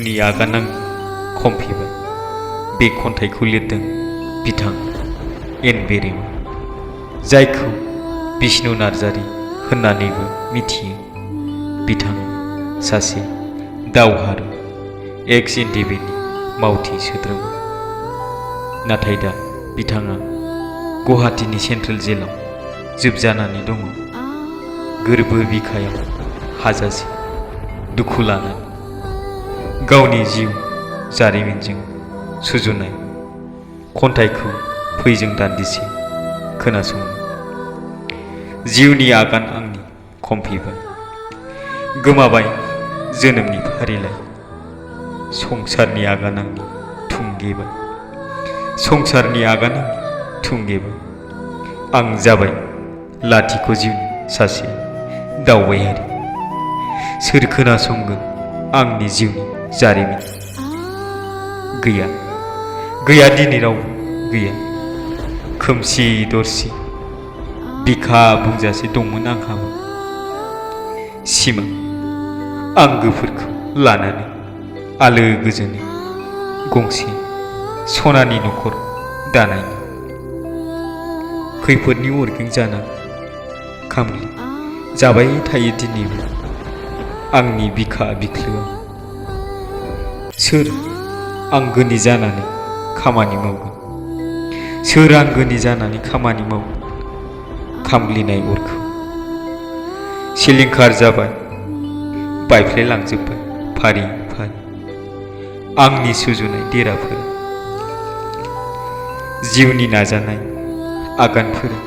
जिउनि आगान आंनि खमफिबाय। बे खन्थाइखौ लिरदों बिथां एन बेरेमो, जायखौ बिष्णु नार्जारी होननानैबो मिथियो। बिथाङा सासे दावहारु एक्स इन्डिबिनि मावथि सोद्रोमा। नाथाय दा बिथाङा गुवाहाटीनि सेन्ट्रेल जेलाव जोबजानानै दङ। गोरबो बिखायाव हाजासे दुखु लानानै गावनि जिउ जारिमिनजों सुजुनाय खन्थाइखौ फै जों दान्दिसे खोनासंनो। जिउनि आगान आंनि खमफिबाय, गोमाबाय जोनोमनि फारिलाइ। संसारनि आगान आंनि थुंगेबाय, संसारनि आगान आंनि थुंगेबाय। आं जाबाय लाथिख' जिउनि सासे दावबायारि। सोर खोनासंगोन आंनि जिउनि जारिमिन? गैया, गैया दिनै रावबो गैया। खोमसि दरसि बिखा बुंजासे दंमोन आंहाबो सिमां आंगोफोरखौ लानानै आलो गोजोनै गंसे सनानि न'खर दानायनि। खैफोदनि अरगें जाना खामग्लि जाबाय थायो दिनैबो आंनि बिखा बिख्लोआव। सोर आंगोनि जानानै खामानि मावगोन? सोर आंगोनि जानानै खामानि मावगोन? खामग्लिनाय अरखौ सिलिंखार जाबाय, बायफ्लेलांजोब्बाय फारि फारि आंनि सुजुनाय देराफोरा। जिउनि नाजानाय आगानफोरा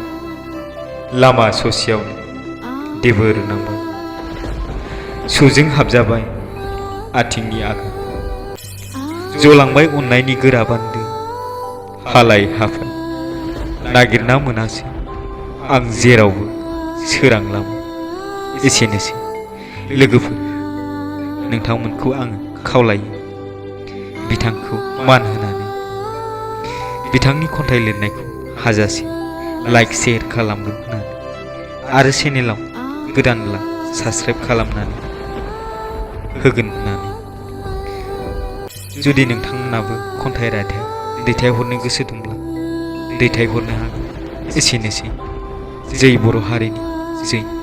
लामा ससेयावनो देबोर नांबाय। सुजों हाबजाबाय आथिंनि आगान, जलांबाय अननायनि गोरा बान्दो। हालाय हाफाय नागिरना मोनासै आं जेरावबो सोरां लामा। एसेनोसै लोगोफोर, नोंथांमोनखौ आङो खावलायो बिथांखौ मान होनानै बिथांनि खन्थाइ लिरनायखौ हाजासे लाइक शेयार खालामगोन होननानै आरो चेनेलाव गोदानब्ला साबस्क्राइब खालामनानै होगोन होननानै। जुदि नोंथांमोनाबो खन्थाइ रायथाइ दैथायहरनो गोसो दंब्ला दैथायहरनो हागोन। एसेनोसै। जै बर' हारिनि जै।